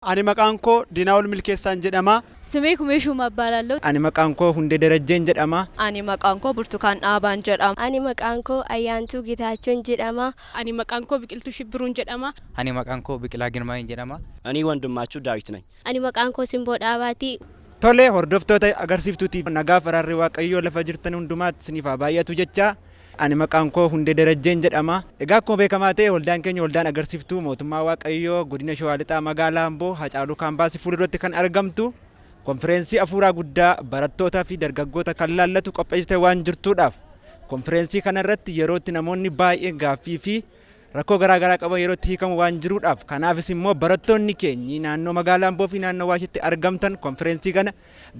Ani maqaan koo Diinaa'ol Milkeessaan jedhama. ስሜ ኩሜ ሹማ እባላለሁ። Ani maqaan koo Hundee Darajjeen jedhama. Ani maqaan koo Burtukaan Dhaabaan jedhama. Ani maqaan koo Ayyaantuu Gitaachoon jedhama. Ani maqaan koo Biqiltuu Shibbiruun jedhama. Ani maqaan koo Biqilaa Girmaa'in jedhama. እኔ ወንድማችሁ ዳዊት ነኝ። Ani maqaan koo Simboo Dhaabaati. Tole, hordoftoota agarsiiftuutiif nagaa faraarri Waaqayyoo lafa jirtan hundumaatti isiniif haa baay'atu jecha, ani maqaan koo Hundee Darajjeen jedhama. Egaa akkuma beekamaa ta'e, waldaan keenya waldaan agarsiiftuu mootummaa Waaqayyoo godina Shawaa Lixaa, magaalaa Amboo, Hacaaluu kaampaasii fuulduratti kan argamtu, konfireensii afuuraa guddaa barattootaa fi dargaggoota kan laallatu qopheessitee waan jirtuudhaaf, konfireensii kanarratti yerootti namoonni baay'een gaaffii fi rakkoo garaa garaa qaban yerootti hiikamu waan jiruudhaaf, kanaafis immoo barattoonni keenyi naannoo magaalaa Amboo fi naannoo Waashitti argamtan konfireensii kana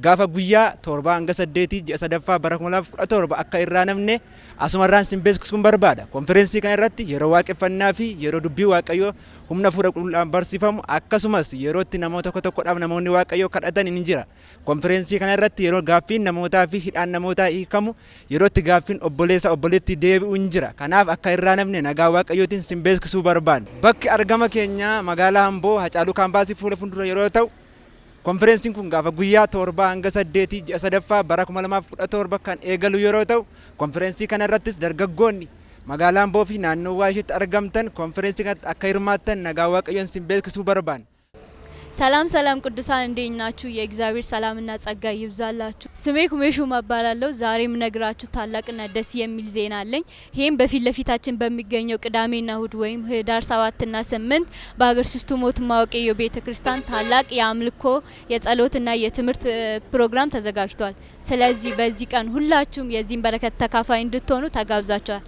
gaafa guyyaa 7 hanga 8 ji'a sadaffaa bara 2017 akka irraa namne asumarraan sin beeksisuun barbaada. Konfireensii kana irratti yeroo waaqeffannaa fi yeroo dubbii Waaqayyoo humna hafuura qulqulluudhaan barsiifamu, akkasumas yerootti namoota tokko tokkodhaaf namoonni Waaqayyoo kadhatan ni jira. Konfireensii kana irratti yeroo gaaffiin namootaa fi hidhaan namootaa hiikamu, yerootti gaaffiin obboleessa obboleetti deebi'u ni jira. Kanaaf akka irraa namne nagaa Waaqayyootiin sin beeksisuu barbaanna. Bakki argama keenyaa magaalaa Amboo, Hacaaluu kaampaasii fuula fuuldura yeroo ta'u, konfereensiin kun gaafa guyyaa 7 hanga 8 ji'a sadaffaa bara 2017 kan eegalu yeroo ta'u, konfereensii kana irrattis dargaggoonni magaalaa Amboo fi naannoo Waashitti argamtan konfereensii kanatti akka hirmaattan nagaa Waaqayyoon sin beeksisuu barbaanna. ሰላም ሰላም ቅዱሳን፣ እንዴት ናችሁ? የእግዚአብሔር ሰላምና ጸጋ ይብዛላችሁ። ስሜ ኩሜ ሹማ እባላለሁ። ዛሬ የምነግራችሁ ታላቅና ደስ የሚል ዜና አለኝ። ይህም በፊት ለፊታችን በሚገኘው ቅዳሜና እሁድ ወይም ህዳር 7ና 8 በአገርሲስቱ ሞቱማ ዋቀዮ ቤተ ክርስቲያን ታላቅ የአምልኮ፣ የጸሎትና የትምህርት ፕሮግራም ተዘጋጅቷል። ስለዚህ በዚህ ቀን ሁላችሁም የዚህን በረከት ተካፋይ እንድትሆኑ ተጋብዛችኋል።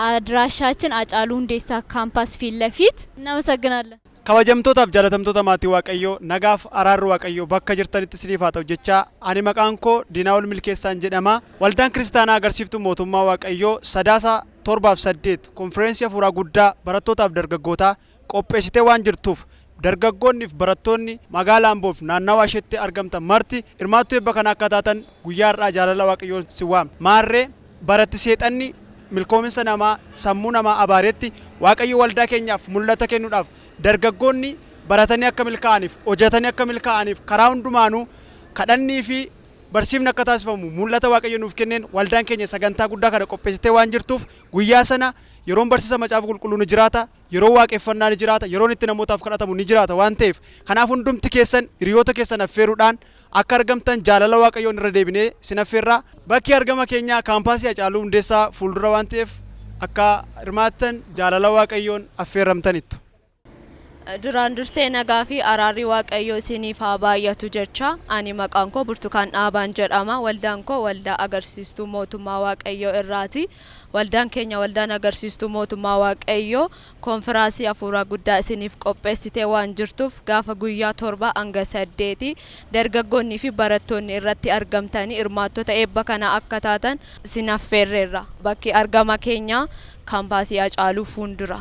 አድራሻችን አጫሉ ሁንዴሳ ካምፓስ ፊት ለፊት። እናመሰግናለን። Kabajamtootaaf jaalatamtoota maatii Waaqayyoo, nagaaf araarri Waaqayyoo bakka jirtanitti isiniif haa ta'u jecha, ani maqaan koo Diinaa'ol Milkeessaan jedhama. Waldaan Kiristaanaa Agarsiiftuu Mootummaa Waaqayyoo Sadaasa 7f 8 konfireensii hafuuraa guddaa barattootaaf dargaggootaa qopheessitee waan jirtuuf, dargaggoonni fi barattoonni magaalaa Amboof naannawa isheetti argamtan marti hirmaattuu eebba kana akka taatan guyyaa har'aa jaalala Waaqayyoon si waamna. Maarree baratti seexanni milkoominsa namaa, sammuu namaa abaaretti, Waaqayyo waldaa keenyaaf mul'ata kennuudhaaf, dargaggoonni baratanii akka milkaa'aniif, hojjetanii akka milkaa'aniif, karaa hundumaanuu kadhannii fi barsiifni akka taasifamu mul'ata Waaqayyo nuuf kenneen waldaan keenya sagantaa guddaa kana qopheessitee waan jirtuuf, guyyaa sana yeroon barsiisa Macaafa Qulqulluu ni jiraata, yeroo waaqeffannaa ni jiraata, yeroon itti namootaaf kadhatamu ni jiraata waan ta'eef, kanaaf hundumti keessan hiriyoota keessan affeeruudhaan akka argamtan jaalala Waaqayyoon irra deebinee sin affeerraa. Bakki argama keenyaa kaampaasii Hacaaluu Hundeessaa fuuldura waan ta'eef, akka hirmaattan jaalala Waaqayyoon affeerramtanittu. Duraan dursee nagaa fi araarri Waaqayyoo isiniif haa baay'atu jecha, ani maqaan koo Burtukaan Dhaabaan jedhama. Waldaan koo waldaa agarsiistuu mootummaa Waaqayyoo irraati. Waldaan keenya waldaan agarsiistuu mootummaa Waaqayyoo konfiraansii hafuuraa guddaa isiniif qopheessitee waan jirtuuf, gaafa guyyaa 7 hanga 8 dargaggoonnii fi barattoonni irratti argamtanii hirmaattota eebba kana akka taatan isin affeerreerra. Bakki argama keenya kaampaasii Hacaaluu fuuldura.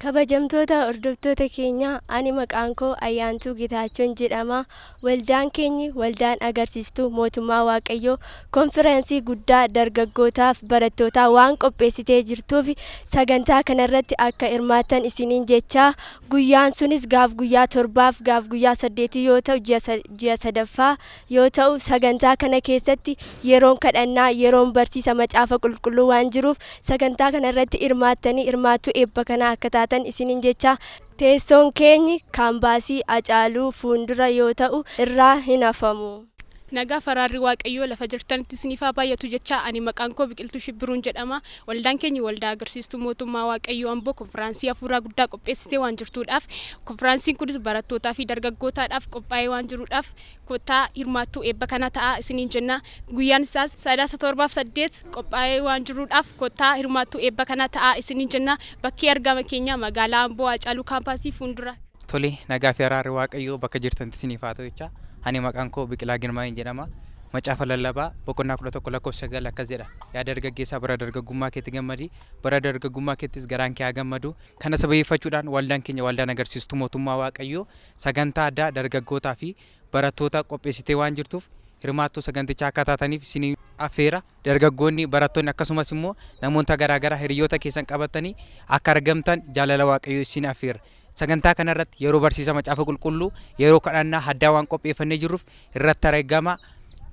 Kabajamtoota hordoftoota keenyaa, ani maqaan koo Ayyaantuu Gitaachoon jedhama. Waldaan keenyi waldaan agarsiistuu mootummaa Waaqayyoo konfiraansii guddaa dargaggootaaf barattootaa waan qopheessitee jirtuuf, sagantaa kanarratti akka hirmaattan isiniin jechaa, guyyaan sunis gaaf guyyaa 7f gaaf guyyaa 8 yoo ta'u, ji'a sadaffaa yoo ta'u, sagantaa kana keessatti yeroon kadhannaa, yeroon barsiisa Macaafa Qulqulluu waan jiruuf, sagantaa kanarratti hirmaattanii hirmaattuu eebba kanaa akka taatan isiniin jecha, teessoon keenyi kaampaasii Hacaaluu fuuldura yoo ta'u, irraa hin hafamu. Nagaa faraarri Waaqayyoo lafa jirtanitti isiniif haa baay'atu jecha, ani maqaan koo Biqiltuu Shibbiruun jedhama. Waldaan keenya waldaa agarsiistuu mootummaa Waaqayyoo Amboo konfiraansii hafuuraa guddaa qopheessitee waan jirtuudhaaf, konfiraansiin kunis barattootaa fi dargaggootaadhaaf qophaa'ee waan jiruudhaaf, kottaa hirmaattuu eebba kana ta'a isiniin jenna. Guyyaan isaas Sadaasa 7f 8 qophaa'ee waan jiruudhaaf, kottaa hirmaattuu eebba kana ta'a isiniin jenna. Bakki argama keenya magaalaa Amboo, Hacaaluu kaampaasii fuuldura. Tole, nagaa fi araarri Waaqayyoo bakka jirtanitti isiniif haa ta'u jecha, ani maqaan koo Biqilaa Girmaa'in jedhama. Macaafa Lallabaa boqonnaa 11 lakkoofsa 9 akkas jedha. "Yaa dargaggeessaa, bara dargaggummaa keetti gammadi, bara dargaggummaa keettis garaan kee haa gammadu." Kana sababeeffachuudhaan waldaan keenya waldaan agarsiistuu mootummaa Waaqayyoo sagantaa addaa dargaggootaa fi barattoota qopheessitee waan jirtuuf, hirmaattuu sagantichaa akka taataniif isin affeera. Dargaggoonni, barattoonni, akkasumas immoo namoota garaagaraa hiriyoota keessan qabatanii akka argamtan jaalala Waaqayyoo isin affeera. Sagantaa kanarratti yeroo barsiisa macaafa qulqulluu, yeroo kadhannaa addaa waan qopheeffannee jirruuf irratti argama.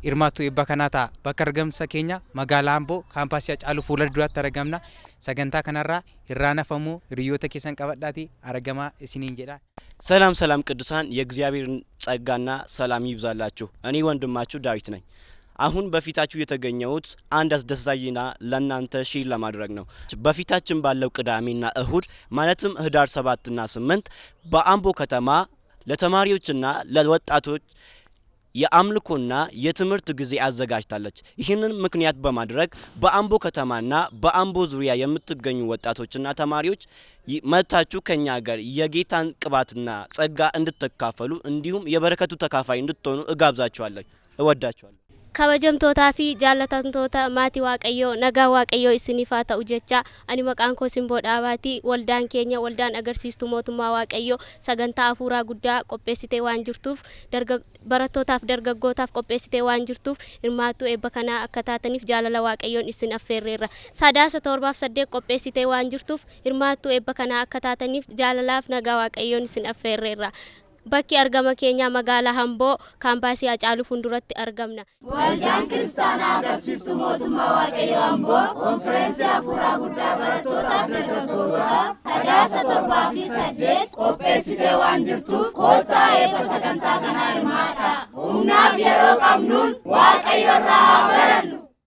Hirmaattuu eebba kanaa ta'a. Bakka argamsa keenya magaalaa Amboo kaampaasii Hacaaluu fuula duraatti argamna. Sagantaa kanarraa irraa nafamuu hiriyoota keessan qabadhaatii argamaa isiniin jedha. ሰላም ሰላም ቅዱሳን፣ የእግዚአብሔርን ጸጋና ሰላም ይብዛላችሁ። እኔ ወንድማችሁ ዳዊት ነኝ። አሁን በፊታችሁ የተገኘሁት አንድ አስደሳች ዜና ለእናንተ share ለማድረግ ነው። በፊታችን ባለው ቅዳሜና እሁድ ማለትም ህዳር 7ና 8 በአምቦ ከተማ ለተማሪዎችና ለወጣቶች የአምልኮና የትምህርት ጊዜ አዘጋጅታለች። ይህንን ምክንያት በማድረግ በአምቦ ከተማና በአምቦ ዙሪያ የምትገኙ ወጣቶችና ተማሪዎች መጥታችሁ ከኛ ጋር የጌታን ቅባትና ጸጋ እንድትካፈሉ እንዲሁም የበረከቱ ተካፋይ እንድትሆኑ እጋብዛችኋለሁ። እወዳችኋለሁ። Kabajamtootaa fi jaallatamtoota maatii Waaqayyoo, nagaa Waaqayyoo isiniif haa ta'u jecha ani maqaan koo Simboo Dhaabaati. Waldaan keenya waldaan agarsiistuu mootummaa Waaqayyoo sagantaa hafuuraa guddaa qopheessitee waan jirtuuf, barattootaaf dargaggootaaf qopheessitee waan jirtuuf, hirmaattuu eebba kanaa akka taataniif jaalala Waaqayyoon isin affeerreerra. Sadaasa 7f 8 qopheessitee waan jirtuuf, hirmaattuu eebba kanaa akka taataniif jaalalaaf nagaa Waaqayyoon isin affeerreerra. Bakki argama keenyaa magaalaa Amboo kaampaasii Hacaaluu fuulduratti argamna. Waldaan Kiristaanaa Agarsiistuu Mootummaa Waaqayyoo Amboo konfireensii hafuuraa guddaa barattootaaf dargaggootaaf Sadaasa 7 fi 8 qopheessitee waan jirtuuf koottaa eebba sagantaa kanaa hirmaadhaa. Humnaaf yeroo qabnuun Waaqayyo irraa haa barannu.